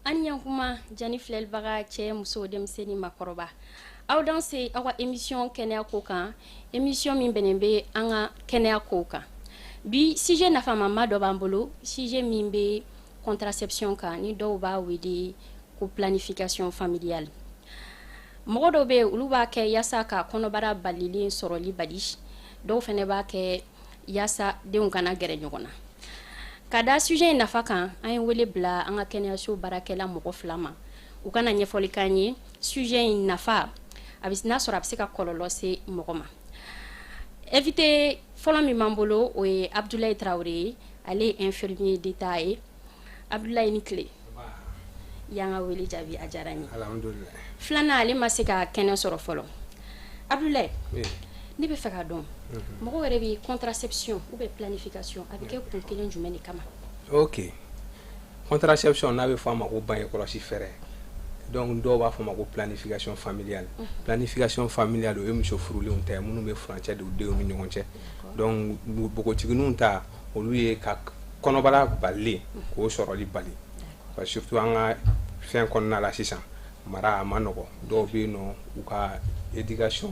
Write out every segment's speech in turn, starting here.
An ɲankuma jani filɛlibaga, cɛ, muso, denmisɛnnin, makɔrɔba, aw danse aw ka émission kɛnɛya ko kan, émission min bɛnnen bɛ an ka kɛnɛya kow kan. Bi, sujet nafamaba dɔ b'an bolo, sujet min bɛ contraception kan, ni dɔw b'a wele ko planification familiale. Mɔgɔ dɔw bɛ yen, olu b'a kɛ yaasa ka kɔnɔbara balilen sɔrɔli bali. Dɔw fana b'a kɛ yaasa denw kana gɛrɛ ɲɔgɔn na. Ka da sujet in nafa kan, an ye wele bila an ka kɛnɛyaso baarakɛla mɔgɔ fila ma, u kana ɲɛfɔli k'an ye sujet in nafa, a bɛ n'a sɔrɔ a bɛ se ka kɔlɔlɔ se mɔgɔ ma. Invité fɔlɔ min b'an bolo, o ye Abdoulaye Traoré ye. Ale ye infirmier d'état ye. Abdoulaye, ni tile! I y'an ka wele jaabi, a diyara n ye. Alhamdulillah. Filanan, ale ma se ka kɛnɛ sɔrɔ fɔlɔ. Abdoulaye, ne bɛ fɛ ka dɔn, mɔgɔw yɛrɛ bɛ contraception ou bien planification, a bɛ kɛ kun kelen jumɛn de kama? Ok, contraception, n'a bɛ fɔ a ma ko bange kɔlɔsi fɛɛrɛ, donc dɔw b'a fɔ a ma ko planification familiale. Planification familiale, o ye muso furulenw ta ye, minnu bɛ furancɛ don denw ni ɲɔgɔn cɛ. Donc npogotigininw ta, olu ye ka kɔnɔbara balilen k'o sɔrɔli bali, parce que surtout an ka fɛn kɔnɔna la sisan, mara a ma nɔgɔ. Dɔw bɛ yen nɔ, u ka éducation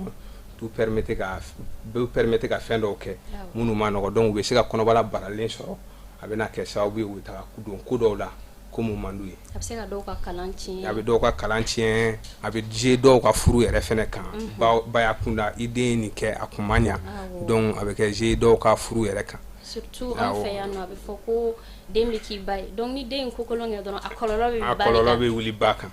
t'u permettre ka b'u permettre ka fɛn dɔw kɛ minnu ma nɔgɔ. Donc u bɛ se ka kɔnɔbara balalen sɔrɔ, a bɛna kɛ sababu ye u bɛ taga don ko dɔw la, ko mun man d'u ye. A bɛ se ka dɔw ka kalan tiɲɛ. A bɛ dɔw ka kalan tiɲɛ, a bɛ jouer dɔw ka furu yɛrɛ fɛnɛ kan. Baya kunda, i den ye nin kɛ, a kun ma ɲa. Donc a bɛ kɛ jouer dɔw ka furu yɛrɛ kan. Surtout an fɛ yan nɔ, a bɛ fɔ ko den bɛ k'i ba ye. Donc ni den ye ko kolon kɛ dɔrɔn, a kɔlɔlɔ bɛ a ba de kɔlɔlɔ kan. Bɛ wuli ba kan.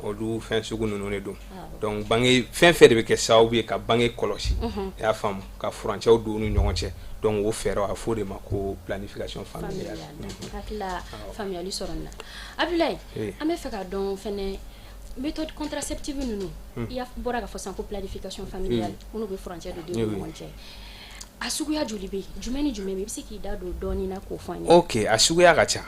Olu fɛn sugu ninnu de don. Donc bange fɛn fɛn de bɛ kɛ sababu ye ka bange kɔlɔsi, i y'a faamu, ka furancɛw don u ni ɲɔgɔn cɛ, donc o fɛɛrɛ, a bɛ fɔ o de ma ko planification familiale. Familiale. Hakili la, faamuyali sɔrɔ nin na, Abdoulaye. An bɛ fɛ ka dɔn fɛnɛ, méthode contraceptive ninnu, i y'a bɔra k'a fɔ sisan ko planification familiale, minnu bɛ furancɛ don denw ni ɲɔgɔn cɛ, a suguya joli bɛ yen? Jumɛn ni jumɛn bɛ yen? I bɛ se k'i da don dɔɔnin na k'o fɔ an ye? Ok, a suguya ka ca,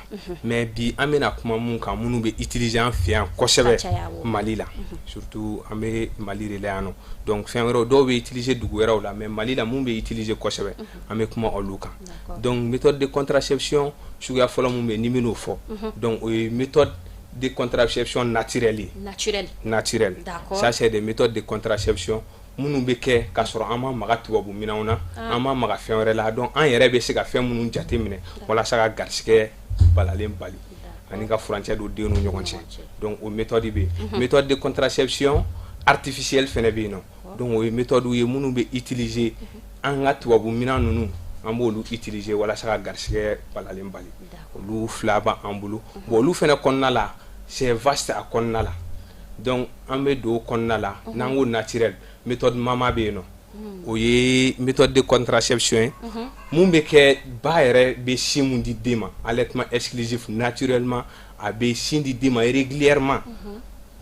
mais bi an bɛna kuma mun kan, minnu bɛ utiliser an fɛ yan kosɛbɛ, Ka caya, awɔ. Mali la surtout, an bɛ Mali de la yan nɔ. Donc fɛn wɛrɛw dɔw bɛ utiliser dugu wɛrɛw la, mais Mali la, mun bɛ utiliser kosɛbɛ, an bɛ kuma olu kan. Donc méthode de contraception suguya fɔlɔ mun bɛ yen ni n bɛn'o fɔ, donc o ye méthode de contraception naturelle ye. Naturel. Naturel. Ça, c'est des méthodes de contraception minnu bɛ kɛ k'a sɔrɔ an ma maga tubabu minɛnw na, an ma maga fɛn wɛrɛ la. Donc an yɛrɛ bɛ se ka fɛn minnu jateminɛ walasa ka garisigɛ balalen bali ani ka furancɛ don denw ni ɲɔgɔn cɛ. Donc o méthode bɛ yen. Méthode de contraception artificielle fɛnɛ bɛ yen nɔ. Donc o ye méthode ye minnu bɛ utiliser an ka tubabu minɛn ninnu, an b'olu utiliser walasa ka garisigɛ balalen bali. Olu fila b'an bolo. Bon, olu fɛnɛ kɔnɔna la, c'est vaste a kɔnɔna la. Donc an bɛ don o kɔnɔna la. N'an ko naturel, méthode mama bɛ yen nɔ. O ye méthode de contraception ye mun bɛ kɛ, ba yɛrɛ bɛ sin mun di den ma, allaitement exclusif. Naturellement, a bɛ sin di den ma régulièrement.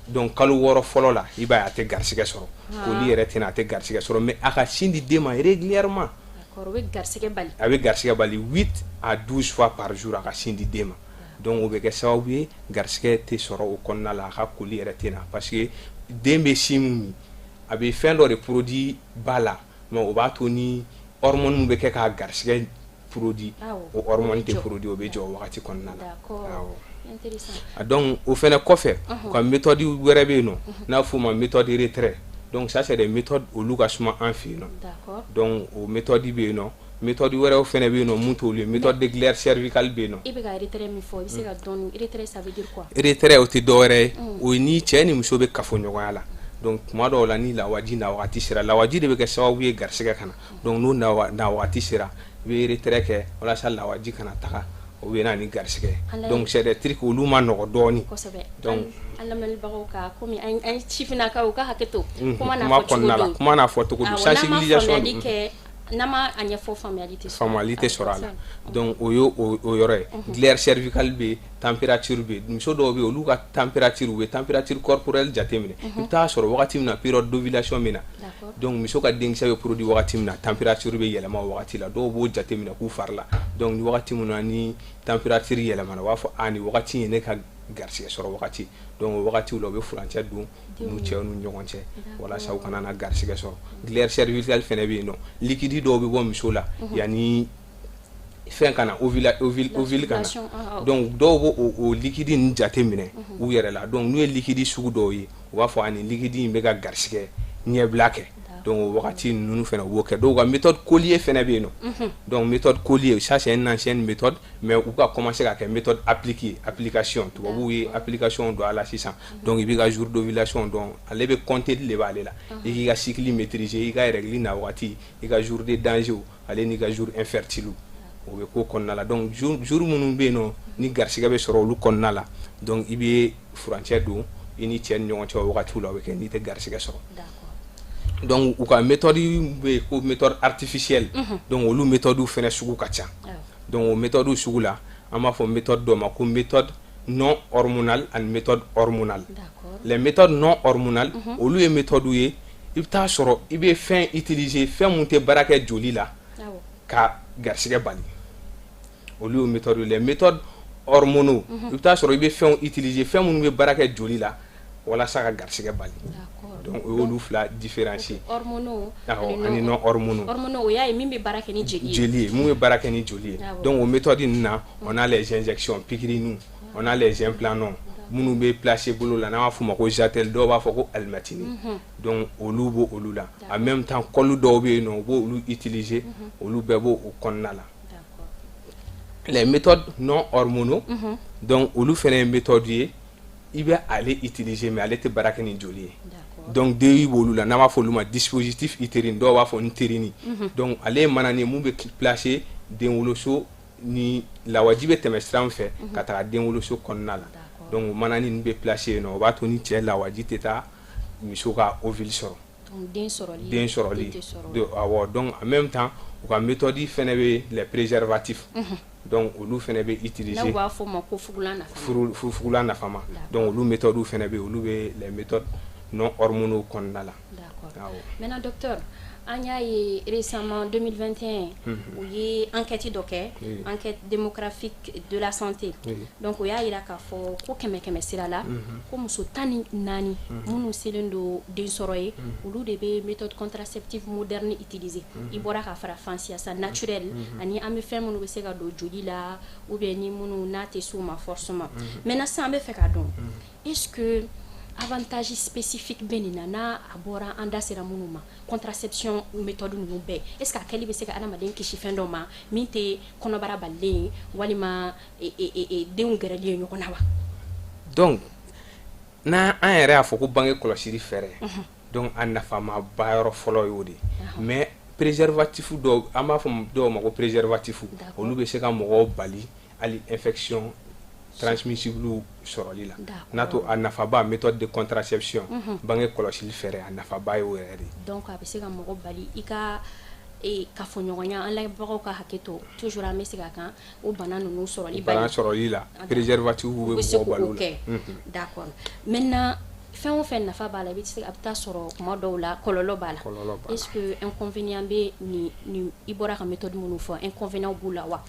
Donc kalo 6 fɔlɔ la, i b'a ye a tɛ garisigɛ sɔrɔ, koli yɛrɛ tɛna, a tɛ garisigɛ sɔrɔ, mais a ka sin di den ma régulièrement. D'accord, o bɛ garisigɛ bali. A bɛ garisigɛ bali 8 à 12 fois par jour, a ka sin di den ma. Donc o bɛ kɛ sababu ye garisigɛ tɛ sɔrɔ o kɔnɔna la, a ka koli yɛrɛ tɛ na, parce que den bɛ sin mun min, a bɛ fɛn dɔ de produit ba la, mais o b'a to ni hormone min bɛ kɛ k'a garisigɛ produit, o hormone tɛ produit, o bɛ jɔ o wagati kɔnɔna la. Awɔ. Intéressant. Donc o fɛnɛ kɔfɛ, u ka méthode wɛrɛ bɛ yen nɔ n'a f'o ma méthode retrait. Donc ça, c'est des méthodes, olu ka suma an fɛ yen nɔ. Donc o méthode bɛ yen nɔ. Méthode wɛrɛw fɛnɛ bɛ yen nɔ mun t'olu ye, méthode de glaire cervicale bɛ yen nɔ. I bɛ ka retrait min fɔ, i bɛ se ka dɔɔni, retrait, ça veut dire quoi? Retrait, o tɛ dɔwɛrɛ ye, o ye ni cɛ ni muso bɛ kafoɲɔgɔnya la. Donc tuma dɔw la, ni lawaji na wagati sera, lawaji de bɛ kɛ sababu ye garisigɛ ka na. Donc n'o na wagati sera, i bɛ retrait kɛ walasa lawaji kana taga, o bɛ na ni garisigɛ. Donc c'est des trucs, olu ma nɔgɔ dɔɔni. Donc an lamɛnbagaw ka, komi an sifinnakaw, u ka hakɛ to. Kuma n'a kɔnɔna la, kuma n'a fɔ cogo don, sensibilisation. Don kɛ, n'an ma a ɲɛfɔ, faamuyali tɛ sɔrɔ, faamuyali tɛ sɔrɔ a la. Donc o ye o yɔrɔ ye. Glaire cervicale bɛ yen, température bɛ yen. Muso dɔw bɛ yen, olu ka température, u bɛ température corporelle jateminɛ. I bɛ taa sɔrɔ wagati min na période d'ovulation bɛ na, donc muso ka denkisɛ bɛ produit wagati min na, température bɛ yɛlɛma o wagati la. Dɔw b'o jateminɛ k'u fari la. Donc ni wagati min na ni température yɛlɛmana, u b'a fɔ a nin wagati in ye ne ka garisigɛ sɔrɔ wagati. Donc o wagatiw la, u bɛ furancɛ don u cɛw ni ɲɔgɔn cɛ walasa u kana na garisigɛ sɔrɔ. Glaire cervicale fɛnɛ bɛ yen nɔ. Liquide dɔw bɛ bɔ muso la yanni Fɛn kana ovule kana. Donc dɔw b'o o liquide nin jate minɛ u yɛrɛ la. Donc n'u ye liquide sugu dɔw ye, u b'a fɔ ani liquide in bɛ ka garisɛgɛ ɲɛbila kɛ. Donc o wagati ninnu fana, u b'o kɛ. Dɔw ka méthode collier fana bɛ yen nɔ. Donc méthode collier, ça c'est une ancienne méthode, mais u ka commencer ka kɛ méthode appliquée, application. Tubabuw ye application don a la sisan. Donc i b'i ka jour d'ovulation dɔn, ale bɛ compter de b'ale la, i k'i ka cycle maîtriser, i ka règle na wagati, i ka jour de danger, ale n'i ka jour infertile, o bɛ k'o kɔnɔna la. Donc jour minnu bɛ yen nɔ ni garisɛgɛ bɛ sɔrɔ olu kɔnɔna la, donc i bɛ furancɛ don i ni cɛ ni ɲɔgɔn cɛ o wagatiw la, o bɛ kɛ n'i tɛ garisɛgɛ sɔrɔ. Donc u ka méthode bɛ yen ko méthode artificielle. Donc olu méthode fana sugu ka ca. Donc o méthode sugu la, an b'a fɔ méthode dɔ ma ko méthode non hormonale ani méthode hormonale. Les méthodes non hormonales, olu ye méthode ye, i bɛ taa sɔrɔ i bɛ fɛn utiliser, fɛn mun tɛ baara kɛ joli la ka garisɛgɛ bali, olu ye méthode. Les méthodes hormonaux, i bɛ taa sɔrɔ i bɛ fɛnw utiliser, fɛn minnu bɛ baara kɛ joli la walasa ka garisɛgɛ bali. Donc o y'olu fila différencier. Hormonaux. Awɔ, ani non hormonaux. Hormonaux, o y'a ye min bɛ baara kɛ ni jeli ye. Jeli ye, mun bɛ baara kɛ ni joli ye. Donc o méthode ninnu na, on a les injections, pikiri, on a les implants minnu bɛ placer bolo la, n'an b'a f'o ma ko Jadelle, dɔw b'a fɔ ko alimɛtini. Donc olu b'o olu la. En même temps, colle dɔw bɛ yen nɔ, u b'olu utiliser, olu bɛɛ b'o o kɔnɔna la. Les méthodes non hormonaux, donc olu fana ye méthode ye, i bɛ ale utiliser, mais ale tɛ baara kɛ ni joli ye. Donc DU b'olu la, n'an b'a fɔ olu ma dispositif utérine, dɔw b'a fɔ nterini. Donc ale ye mana ye mun bɛ placer denwoloso ni lawaji bɛ tɛmɛ sira min fɛ ka taga denwoloso kɔnɔna la. Donc o manani ninnu bɛ placer yen nɔ, o b'a to ni cɛ lawaji tɛ taa muso ka ovule sɔrɔ. Den sɔrɔli. Den sɔrɔli, awɔ. Donc en même temps, u ka méthode fɛnɛ bɛ les préservatifs. Donc olu fɛnɛ bɛ utiliser. N'u b'a fɔ o ma ko fugulan nafama. Fugulan nafama. Donc olu méthode fɛnɛ bɛ yen, olu bɛ les méthodes non hormonaux kɔnɔna la. D'accord. Maintenant docteur, an y'a ye récemment, 2021, u ye enquête dɔ kɛ, enquête démographique de la santé. Donc o y'a yira k'a fɔ ko kɛmɛ kɛmɛ sira la, ko muso 14 minnu selen don den sɔrɔ ye, olu de bɛ méthode contraceptive moderne utiliser. I bɔra ka fara fansiya sa, naturel ani an bɛ fɛn minnu bɛ se ka don joli la ou bien ni minnu n'a tɛ s'u ma forcément. Maintenant sisan, an bɛ fɛ k'a dɔn, est-ce que avantage spécifique bɛ nin na, n'a a bɔra an da sera minnu ma, contraception méthode ninnu bɛɛ, est ce que a kɛli bɛ se ka adamaden kisi fɛn dɔ ma min tɛ kɔnɔbara balilen ye walima denw gɛrɛli ye ɲɔgɔn na wa? Donc n'an an yɛrɛ y'a fɔ ko bange kɔlɔsili fɛɛrɛ, donc a nafamaba yɔrɔ fɔlɔ y'o de ye. Mais préservatif dɔw, an b'a fɔ dɔw ma ko préservatif, olu bɛ se ka mɔgɔw bali hali infection transmissible sɔrɔli la. N'a to a nafaba, méthode de contraception, bange kɔlɔsili fɛɛrɛ, a nafaba y'o yɛrɛ de ye. Donc a bɛ se ka mɔgɔ bali i ka kafoɲɔgɔnya, an lamɛnbagaw ka hakɛ to, toujours an bɛ segin a kan, o bana ninnu sɔrɔli. Bana sɔrɔli la, préservatif bɛ se mɔgɔw bali o k'o la. Kɛ, d'accord. Maintenant, fɛn o fɛn nafa b'a la, i bɛ se a bɛ taa sɔrɔ kuma dɔw la kɔlɔlɔ b'a la. Kɔlɔlɔ b'a la. Est ce que inconvénient bɛ nin, i bɔra ka méthode minnu fɔ, inconvénient b'u la wa?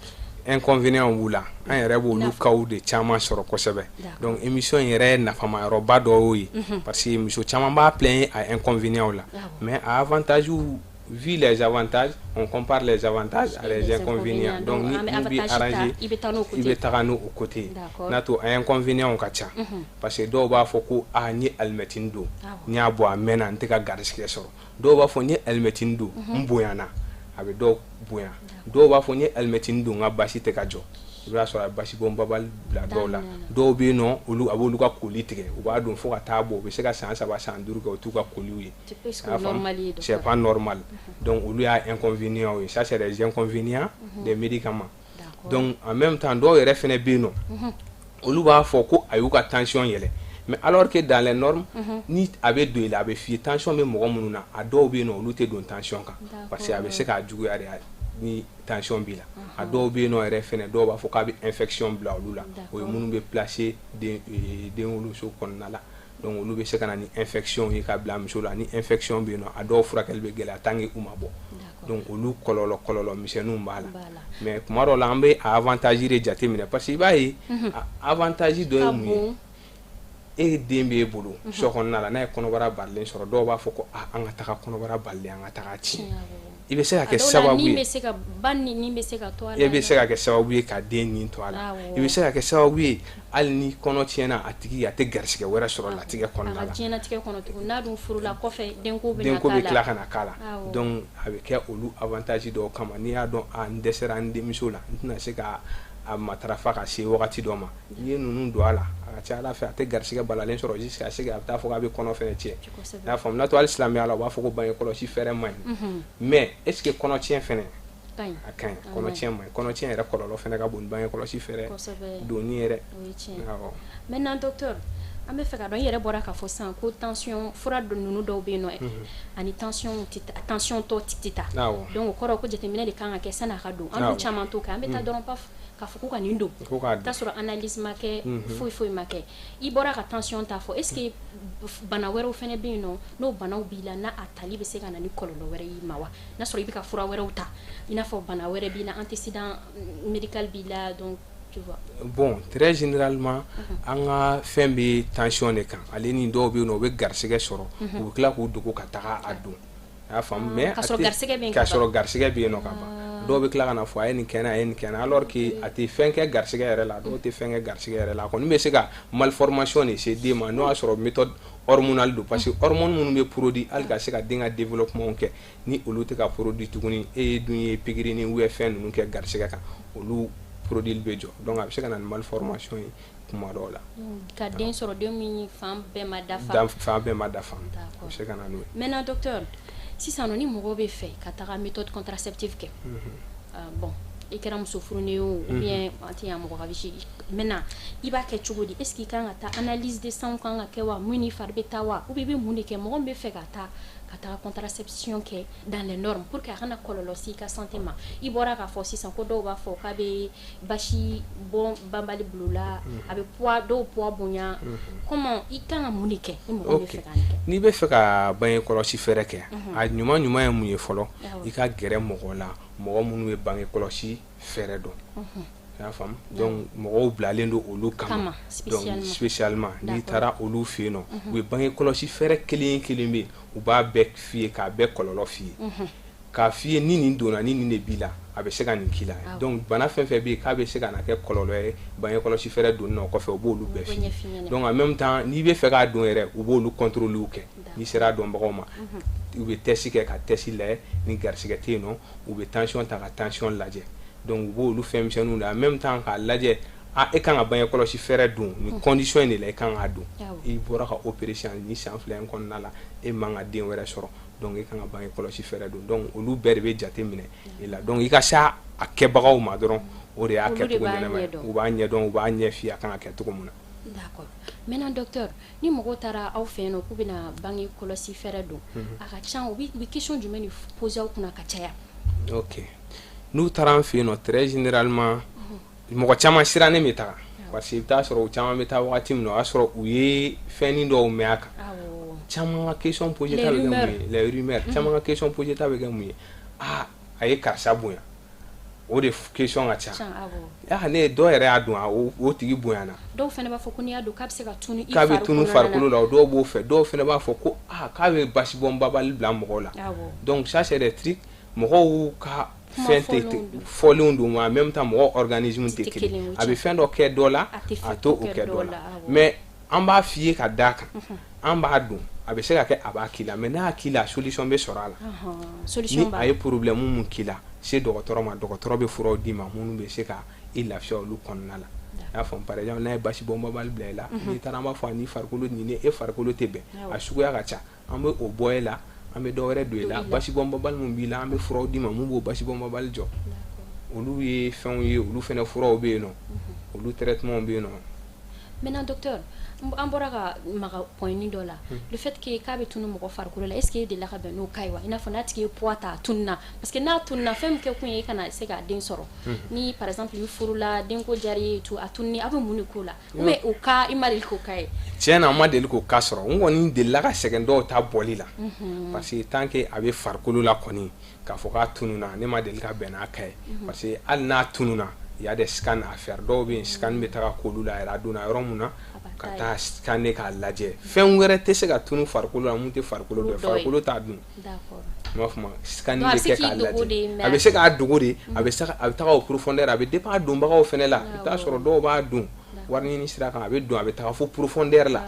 Inconvénient b'u la, an yɛrɛ b'olu cas de caman sɔrɔ kosɛbɛ. Donc émission in yɛrɛ nafama yɔrɔba dɔ y'o ye, parce que muso caman b'a plaindre a inconvénient la, mais a avantage, vu les avantages, on compare les avantages à les inconvénients. Donc ni mun b'i arranger, i bɛ taa n'o i bɛ taga n'o côté ye. N'a to a inconvénient ka ca, parce que dɔw b'a fɔ ko aa, n ye alimɛtini don, n y'a bɔ a mɛnna, n tɛ ka garisɛgɛ sɔrɔ. Dɔw b'a fɔ n ye alimɛtini don, n bonyana, a bɛ dɔw bonya. Dɔw b'a fɔ n ye alimɛtini don, n ka basi tɛ ka jɔ. I b'a sɔrɔ a bɛ basi bɔn babali bila dɔw la. Dɔw bɛ yen nɔ, olu a b'olu ka koli tigɛ, u b'a don fo ka taa bɔ, u bɛ se ka san 3, san 5 kɛ, u t'u ka koliw ye. C'est pas normal. Donc olu y'a inconvénient ye, ça c'est des inconvénients des médicaments. Donc en même temps, dɔw yɛrɛ fɛnɛ bɛ yen nɔ, olu b'a fɔ ko a y'u ka tension yɛlɛ, mais alors que dans les normes, ni a bɛ don i la, a bɛ f'i ye tension bɛ mɔgɔ minnu na, a dɔw bɛ yen nɔ, olu tɛ don tension kan, parce que a bɛ se k'a juguya de ni tension b'i la. A dɔw bɛ yen nɔ yɛrɛ fɛnɛ, dɔw b'a fɔ k'a bɛ infection bila olu la, o ye minnu bɛ placer den denwoloso kɔnɔna la. Donc olu bɛ se ka na ni infection ye ka bila muso la. Ni infection bɛ yen nɔ, a dɔw furakɛli bɛ gɛlɛya tant que u ma bɔ. Donc olu kɔlɔlɔ kɔlɔlɔ misɛnninw b'a la, mais kuma dɔw la, an bɛ a avantage de jateminɛ, parce que i b'a ye a avantage dɔ ye mun ye? E den b'e bolo so kɔnɔna la, n'a ye kɔnɔbara balilen sɔrɔ, dɔw b'a fɔ ko aa, an ka taga kɔnɔbara balilen, an ka taga tiɲɛ. I bɛ se ka kɛ sababu ye, ba ni bɛ se ka to a la, e bɛ se ka kɛ sababu ye ka den nin to a la. I bɛ se ka kɛ sababu ye hali ni kɔnɔ tiɲɛna a tigi, a tɛ garisɛgɛ wɛrɛ sɔrɔ latigɛ kɔnɔna la. A ka diɲɛnatigɛ kɔnɔ tugun, n'a dun furula kɔfɛ, denko bɛ denko bɛ tila ka na k'a la. Donc a bɛ kɛ olu avantage dɔw kama. N'i y'a dɔn a n dɛsɛra n denmuso la, n tɛna se ka a matarafa ka se wagati dɔ ma, n'i ye ninnu don a la, a ka ca Ala fɛ, a tɛ garisɛgɛ balalen sɔrɔ jusqu'à ce que a bɛ taa fɔ k'a bɛ kɔnɔ fɛnɛ tiɲɛ. I y'a faamu? N'a to hali silamɛya la, u b'a fɔ ko bange kɔlɔsi fɛɛrɛ man ɲi, mais est ce que kɔnɔtiɲɛ fɛnɛ a ka ɲi? Kɔnɔtiɲɛ man ɲi. Kɔnɔtiɲɛ yɛrɛ kɔlɔlɔ fɛnɛ ka bon ni bange kɔlɔsi fɛɛrɛ donni yɛrɛ. Awɔ. Maintenant docteur, an bɛ fɛ ka dɔn, i yɛrɛ bɔra k'a fɔ sisan ko tension fura ninnu dɔw bɛ yen nɔ, ani tension tɛ, tension tɔ tɛ taa. Donc o kɔrɔ ko jateminɛ de kan ka kɛ san'a ka don. An dun caman t'o kɛ, an bɛ taa dɔrɔn paf, k'a fɔ ko ka nin don, t'a sɔrɔ analyse ma kɛ, foyi foyi ma kɛ. I bɔra ka tension ta fɔ, est ce que bana wɛrɛw fɛnɛ bɛ yen nɔ, n'o banaw b'i la, n'a a tali bɛ se ka na ni kɔlɔlɔ wɛrɛ y'i ma wa? N'a sɔrɔ i bɛ ka fura wɛrɛw ta, i n'a fɔ bana wɛrɛ b'i la, antécédent médical b'i la, donc tu vois. Bon, très généralement, an ka fɛn bɛ tension de kan. Ale ni dɔw bɛ yen nɔ, u bɛ garisɛgɛ sɔrɔ, u bɛ tila k'u dogo ka taga a don. I y'a faamu? Mais k'a sɔrɔ garisɛgɛ bɛ yen. K'a sɔrɔ garisɛgɛ bɛ yen nɔ ka ban, dɔw bɛ tila ka na fɔ a ye nin kɛ n na, a ye nin kɛ n na, alors que a tɛ fɛn kɛ garisɛgɛ yɛrɛ la. Dɔw tɛ fɛn kɛ garisɛgɛ yɛrɛ la, a kɔni bɛ se ka malformation de se den ma, n'o y'a sɔrɔ méthode hormonale don, parce que hormone minnu bɛ produit hali ka se ka den ka développement kɛ, ni olu tɛ ka produit tuguni, e dun ye pikiri ni ou bien fɛn ninnu kɛ garisɛgɛ kan, olu produit bɛ jɔ. Donc a bɛ se ka na ni malformation ye kuma dɔw la. Ka den sɔrɔ, den min fan bɛɛ ma dafa. Fan bɛɛ ma dafa, a bɛ se ka na n'o ye. Maintenant docteur, sisan nɔ, ni mɔgɔw bɛ fɛ ka taga méthode contraceptive kɛ, bon, i kɛra muso furunen ye o, ou bien an tɛ yan mɔgɔ ka bisi, maintenant i b'a kɛ cogo di? Est ce que i kan ka taa analyse de sang kan ka kɛ wa, mun ni fari bɛ taa wa, ou bien i bɛ mun de kɛ, mɔgɔ min bɛ fɛ ka taa ka taga contraception kɛ dans les normes pour que a kana kɔlɔlɔ se i ka santé ma? I bɔra k'a fɔ sisan ko dɔw b'a fɔ k'a bɛ basi bɔn banbali bila u la, a bɛ poids, dɔw poids bonya. Comment, i kan ka mun de kɛ ni mɔgɔ bɛ fɛ ka nin kɛ? N'i bɛ fɛ ka bange kɔlɔsi fɛɛrɛ kɛ, a ɲuman ɲuman ye mun ye fɔlɔ? I ka gɛrɛ mɔgɔ la, mɔgɔ minnu bɛ bange kɔlɔsi fɛɛrɛ dɔn. I y'a faamu? Donc mɔgɔw bilalen don olu kama. Donc spécialement, n'i taara olu fɛ yen nɔ, u bɛ bange kɔlɔsi fɛɛrɛ kelen kelen bɛ yen, u b'a bɛɛ f'i ye, k'a bɛɛ kɔlɔlɔ f'i ye, k'a f'i ye ni nin donna, ni nin de b'i la, a bɛ se ka nin k'i la. Donc bana fɛn fɛn bɛ yen k'a bɛ se ka na kɛ kɔlɔlɔ ye bange kɔlɔsi fɛɛrɛ donni na o kɔfɛ, u b'olu bɛɛ f'i ye. Donc en même temps, n'i bɛ fɛ k'a don yɛrɛ, u b'olu contrôle kɛ. N'i sera a dɔnbagaw ma, u bɛ test kɛ ka test lajɛ ni garisɛgɛ tɛ yen nɔ, u bɛ tension ta ka tension lajɛ. Donc u b'olu fɛn misɛnninw la, en même temps k'a lajɛ, a e kan ka bange kɔlɔsi fɛɛrɛ don nin condition in de la, i kan k'a don, i bɔra ka opération ni san 2 in kɔnɔna la, e man ka den wɛrɛ sɔrɔ, donc e kan ka bange kɔlɔsi fɛɛrɛ don. Donc olu bɛɛ de bɛ jate minɛ i la. Donc i ka se a kɛbagaw ma dɔrɔn, o de y'a kɛcogo ɲɛnama ye. U b'a ɲɛdɔn, u b'a ɲɛ f'i ye a kan ka kɛ cogo min na. D'accord. Maintenant docteur, ni mɔgɔw taara aw fɛ yen nɔ k'u bɛna bange kɔlɔsi fɛɛrɛ don, a ka ca, u bɛ question jumɛn de poser aw kunna ka caya? Ok, n'u taara an fɛ yen nɔ, très généralement, mɔgɔ caman sirannen bɛ taga, parce que i bɛ taa sɔrɔ u caman bɛ taa wagati min na, o y'a sɔrɔ u ye fɛnnin dɔw mɛn a kan. Caman ka question posée ta bɛ kɛ mun ye? Les rumeurs. Caman ka question posée ta bɛ kɛ mun ye? Aa, a ye karisa bonya. O de question ka ca. Ah, ne dɔw yɛrɛ y'a dɔn, o tigi bonyana. Dɔw fana b'a fɔ ko n'i y'a don k'a bɛ se ka tunu i k'a bɛ tunu farikolo la. Dɔw b'o fɛ, dɔw fana b'a fɔ ko aa, k'a bɛ basibɔn babali bila mɔgɔw la. Donc ça, c'est des trucs, mɔgɔw ka fɛn tɛ fɔlenw don, en même temps mɔgɔ organisme tɛ kelen, a bɛ fɛn dɔ kɛ dɔ la, a t'o kɛ dɔ la. Mais an b'a f'i ye ka d'a kan, an b'a dɔn a bɛ se ka kɛ a b'a k'i la, mais n'a k'i la, solution bɛ sɔrɔ a la. Ni a ye problème mun k'i la, se dɔgɔtɔrɔ ma, dɔgɔtɔrɔ bɛ furaw d'i ma minnu bɛ se ka i lafiya olu kɔnɔna la. I y'a faamu? Par exemple, n'a ye basi bɔn babali bila i la, n'i taara, an b'a fɔ a ni farikolo nin ni e farikolo tɛ bɛn, a suguya ka ca, an bɛ o bɔ e la, an bɛ dɔ wɛrɛ don i la. Basi bɔn babali mun b'i la, an bɛ furaw d'i ma mun b'o basi bɔn babali jɔ. Olu ye fɛnw ye, olu fɛnɛ furaw bɛ yen nɔ, olu traitement bɛ yen nɔ. Maintenant docteur, an bɔra ka maga point dɔ la, le fait que k'a bɛ tunu mɔgɔ farikolo la, est ce que e delila ka bɛn n'o cas ye wa? I n'a fɔ n'a tigi ye poids ta, a tununa, parce que n'a tununa, fɛn min kɛ kun ye e kana se k'a den sɔrɔ. Ni par exemple i furula, denko diyara i ye, tout, a tununi, aw bɛ mun de k'o la? Ou bien o cas, i ma deli k'o cas ye? Tiɲɛ na, n ma deli k'o cas sɔrɔ. N kɔni delila ka sɛgɛn dɔw ta bɔli la, parce que tant que a bɛ farikolo la kɔni, k'a fɔ k'a tununa, ne ma deli ka bɛn n'a cas ye, parce que hali n'a tununa, il y a des scans à faire. Dɔw bɛ yen, scan bɛ taga k'olu la yɛrɛ, a donna yɔrɔ mun na. Ka taa scanner k'a lajɛ. Fɛn wɛrɛ tɛ se ka tunu farikolo la mun tɛ farikolo dɔ ye, farikolo t'a dun. N b'a fɔ ma scanner bɛ kɛ k'a lajɛ. A bɛ se k'a dogo de, a bɛ se a bɛ taga o profondeur, a bɛ dépend a donbagaw fana la. I bɛ taa sɔrɔ dɔw b'a don wari ɲini sira kan, a bɛ don, a bɛ taga fo profondeur la.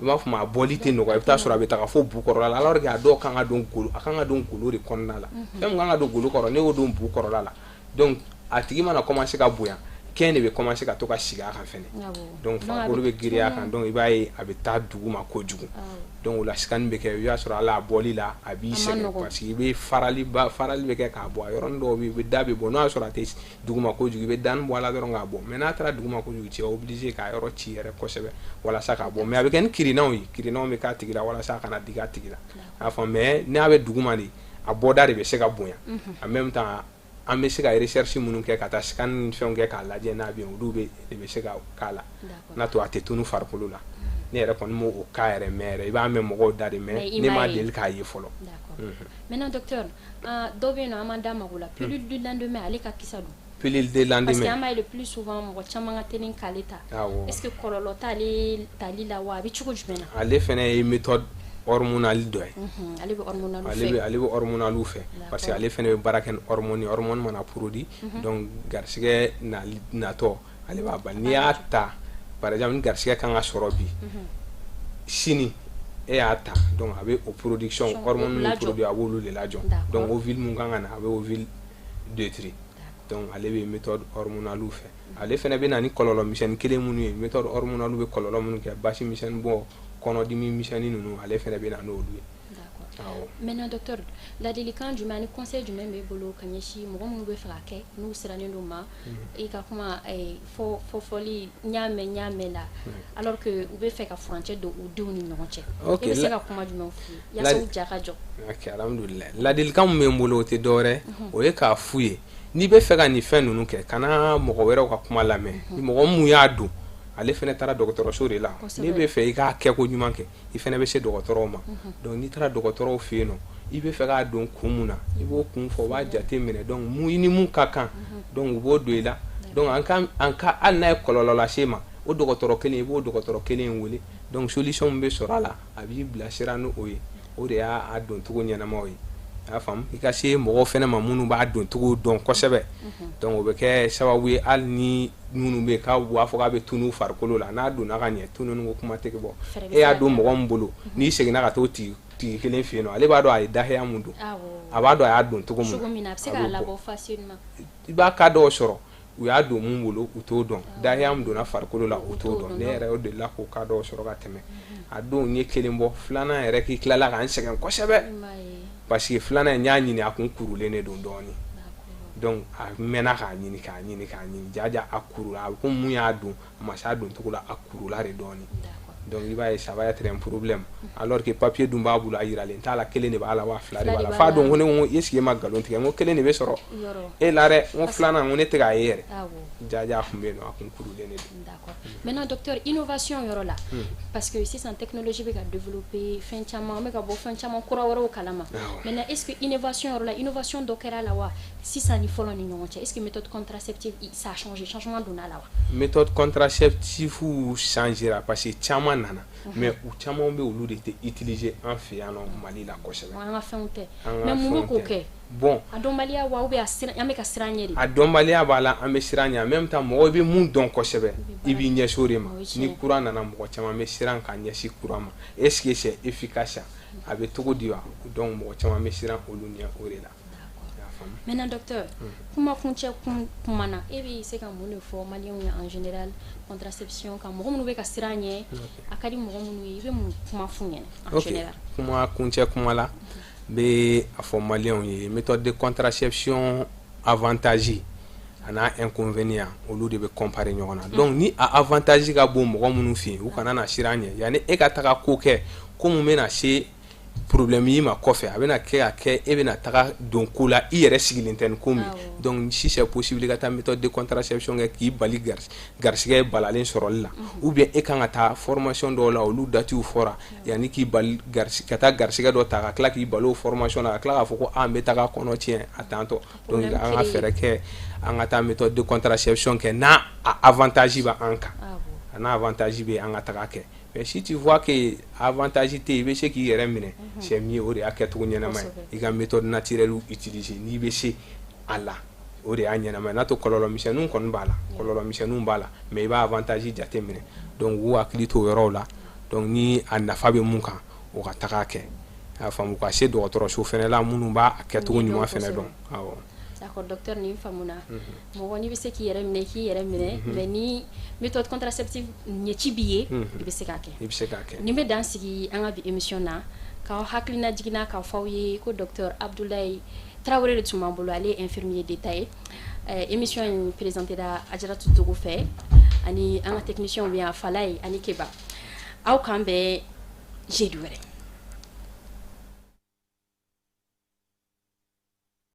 I b'a fɔ ma, a bɔli tɛ nɔgɔya. I bɛ taa sɔrɔ a bɛ taga fo bu kɔrɔla la, alors que a dɔw kan ka don golo, a kan ka don golo de kɔnɔna la. Fɛn min kan ka don golo kɔrɔ, ne y'o don bu kɔrɔla la. Donc a tigi mana commencer ka bonya, kɛn de bɛ commencer ka to ka sigi a kan fɛnɛ. Donc farikolo bɛ girinya a kan, donc i b'a ye a bɛ taa duguma kojugu. Donc o la scan bɛ kɛ. I b'a sɔrɔ hali a bɔli la, a b'i sɛgɛn, parce que i bɛ farali ba, farali bɛ kɛ k'a bɔ. A yɔrɔnin dɔw bɛ yen, i bɛ da bɛ bɔ. N'o y'a sɔrɔ a tɛ duguma kojugu, i bɛ dani bɔ a la dɔrɔn k'a bɔ. Mais n'a taara duguma kojugu, tu es obligé k'a yɔrɔ ci yɛrɛ kosɛbɛ walasa k'a bɔ. Mais a bɛ kɛ ni kirinaw ye, kirinaw bɛ k'a tigi la walasa a kana digi a tigi la. A y'a faamu? Mais n'a bɛ duguma de, a bɔda de bɛ se ka bonya. En même temps, an bɛ se ka recherche minnu kɛ, ka taa scan ni fɛnw kɛ k'a lajɛ n'a bɛ yen, olu bɛ de bɛ se ka k'a la. N'a to a tɛ tunu farikolo la. Ne yɛrɛ kɔni m'o o cas yɛrɛ mɛn yɛrɛ. I b'a mɛn mɔgɔw da de, mais ne m'a deli k'a ye fɔlɔ. Maintenant docteur, dɔw bɛ yen nɔ, an m'an da mago la, pilule du lendemain, ale ka kisa don. Pilule de lendemain. Parce que an b'a ye, le plus souvent, mɔgɔ caman ka teli k'ale ta. Est ce que kɔlɔlɔ t'ale tali la wa? A bɛ cogo jumɛn na? Ale fɛnɛ ye méthode hormonale dɔ ye. Ale bɛ hormonal fɛ. Ale bɛ hormonal fɛ, parce que ale fɛnɛ bɛ baara kɛ ni hormone ye. Hormone mana produit, donc garisɛgɛ natɔ, ale b'a bali. N'i y'a ta, par exemple, ni garisɛgɛ kan ka sɔrɔ bi, sini e y'a ta, donc a bɛ o production, hormone min produit, a b'olu de lajɔ. Donc ovule mun kan ka na, a bɛ ovule détruire. Donc ale bɛ méthode hormonale fɛ. Ale fɛnɛ bɛ na ni kɔlɔlɔ misɛnnin kelen minnu ye, méthode hormonale bɛ kɔlɔlɔ minnu kɛ, basi misɛnnin bɔ, kɔnɔdimi misɛnnin ninnu, ale fɛnɛ bɛ na n'olu ye. Awɔ. Maintenant docteur, ladilikan jumɛn ani conseil jumɛn b'e bolo ka ɲɛsin mɔgɔ minnu bɛ fɛ ka kɛ, n'u sirannen don ma i ka kuma fɔ fɔli n y'a mɛn, n y'a mɛn la, alors que u bɛ fɛ ka furancɛ don u denw ni ɲɔgɔn cɛ? E bɛ se ka kuma jumɛn f'u ye yaasa u ja ka jɔ? Ok, alhamdulilayi. Ladilikan min bɛ n bolo, o tɛ dɔwɛrɛ, o ye k'a f'u ye: n'i bɛ fɛ ka nin fɛn ninnu kɛ, kana mɔgɔ wɛrɛw ka kuma lamɛn. Ni mɔgɔ mun y'a don, ale fɛnɛ taara dɔgɔtɔrɔso de la. N'i bɛ fɛ i k'a kɛ ko ɲuman kɛ, i fɛnɛ bɛ se dɔgɔtɔrɔw ma. Donc n'i taara dɔgɔtɔrɔw fɛ yen nɔ, i bɛ fɛ k'a don kun mun na, i b'o kun fɔ, u b'a jate minɛ. Donc mun i ni mun ka kan, donc u b'o don i la. Donc en cas hali n'a ye kɔlɔlɔ lase i ma, o dɔgɔtɔrɔ kelen, i b'o dɔgɔtɔrɔ kelen in wele. Donc solution min bɛ sɔrɔ a la, a b'i bilasira ni o ye. O de y'a doncogo ɲɛnamaw ye. I y'a faamu? I ka se mɔgɔw fɛnɛ ma minnu b'a doncogo dɔn kosɛbɛ. Donc o bɛ kɛ sababu ye, hali ni minnu bɛ yen k'a b'a fɔ k'a bɛ tunu farikolo la, n'a donna ka ɲɛ, tununi ko kuma tɛ bɔ. E y'a don mɔgɔ min bolo, n'i seginna ka t'o tigi kelen fɛ yen nɔ, ale b'a dɔn a ye dahaya mun don, a b'a dɔn a y'a don cogo min na, a bɛ se k'a labɔ facilement. I b'a cas dɔw sɔrɔ, u y'a don mun bolo, u t'o dɔn. Dahaya min donna farikolo la, u t'o dɔn. Ne yɛrɛ o delila k'o cas dɔw sɔrɔ ka tɛmɛ. A don n ye kelen bɔ, filanan yɛrɛ k'i tilala ka n sɛgɛn kosɛbɛ, parce que filanan in, n y'a ɲini, a kun kurulen de don dɔɔnin. Donc a mɛnna k'a ɲini, k'a ɲini, k'a ɲini, jaja a kurula. A ko mun y'a don, a ma se a don cogo la, a kurula de dɔɔnin. Donc i b'a ye, ça va être un problème, alors que papier dun b'a bolo, a yiralen t'a la, kelen de b'a la wa fila de b'a la. F'a don ko ne ko est ce que e ma nkalon tigɛ? N ko kelen de bɛ sɔrɔ e la dɛ. N ko filanan, n ko ne tɛ k'a ye yɛrɛ. Jaja a kun bɛ yen nɔ, a kun kurulen de don. D'accord. Maintenant docteur, innovation yɔrɔ la, parce que sisan technologie bɛ ka développer, fɛn caman an bɛ ka bɔ fɛn caman kura wɛrɛw kalama. Maintenant, est ce que innovation yɔrɔ la, innovation dɔ kɛra la wa, sisan ni fɔlɔ ni ɲɔgɔn cɛ? Est ce que méthode contraceptive, ça a changé, changement donna la wa? Méthode contraceptive changera, parce que caman nana, mais u caman bɛ, olu de tɛ utiliser an fɛ yan nɔ Mali la kosɛbɛ. An ka fɛnw tɛ. Mais mun bɛ k'o kɛ? Bon. A dɔnbaliya wa, ou bien an bɛ ka siran ɲɛ de? A dɔnbaliya b'a la, an bɛ siran ɲɛ. En même temps, mɔgɔ bɛ mun dɔn kosɛbɛ, i b'i ɲɛsin o de ma. Ni kura nana, mɔgɔ caman bɛ siran ka ɲɛsin kura ma. Est ce que c'est efficace? A bɛ cogo di wa? Donc mɔgɔ caman bɛ siran olu ɲɛ o de la. Maintenant docteur, kuma kuncɛ kun kuma na, e bɛ se ka mun de fɔ maliyɛnw ye en général contraception kan, mɔgɔ minnu bɛ ka siran ɲɛ, a ka di mɔgɔ minnu ye, i bɛ mun kuma f'u ɲɛna en général? Kuma kuncɛ kuma la, n bɛ a fɔ maliyɛnw ye, méthode de contraception avantage a n'a inconvénient, olu de bɛ comparer ɲɔgɔn na. Donc ni a avantage ka bon mɔgɔ minnu fɛ yen, u kana na siran ɲɛ. Yanni e ka taga ko kɛ, ko mun bɛna se problème y'i ma kɔfɛ, a bɛna kɛ ka kɛ e bɛna taga don ko la, i yɛrɛ sigilen tɛ ni ko min. Donc si c'est possible, i ka taa méthode de contraception kɛ k'i bali garisɛgɛ balalen sɔrɔli la, ou bien e kan ka taa formation dɔw la, olu datew fɔra, yanni k'i bali ka taa garisɛgɛ dɔ ta, ka tila k'i bali o formation na, ka tila k'a fɔ ko a n bɛ taga kɔnɔ tiɲɛ a tantɔ. Donc an ka fɛɛrɛ kɛ, an ka taa méthode de contraception kɛ n'a a avantage bɛ an kan. A n'a avantage bɛ, an ka taga kɛ. Mais si tu vois que avantage tɛ yen, i bɛ se k'i yɛrɛ minɛ, c'est mieux. O de y'a kɛcogo ɲɛnama ye. I ka méthode naturelle utiliser n'i bɛ se a la, o de y'a ɲɛnama ye. N'a to kɔlɔlɔ misɛnninw kɔni b'a la, kɔlɔlɔ misɛnninw b'a la, mais i b'a avantage jate minɛ. Donc u hakili t'o yɔrɔw la. Donc ni a nafa bɛ mun kan, o ka taga kɛ. A faamu, ka se dɔgɔtɔrɔso fɛnɛ la minnu b'a kɛcogo ɲuman fɛnɛ dɔn, awɔ. D'accord, docteur, nin faamuna. Mɔgɔ n'i bɛ se k'i yɛrɛ minɛ, i k'i yɛrɛ minɛ, mais ni méthode contraceptive ɲɛci b'i ye, i bɛ se k'a kɛ. I bɛ se k'a kɛ. Nin bɛ dan sigi an ka bi émission na, k'aw hakilina jiginna k'a fɔ aw ye ko docteur Abdoulaye Traoré de tun b'an bolo. Ale ye infirmier d'état ye. Émission in présenté la Ajaratu Togo fɛ, ani an ka technicien bɛ yan, Falaye ani Keba. Aw k'an bɛn jeudi wɛrɛ.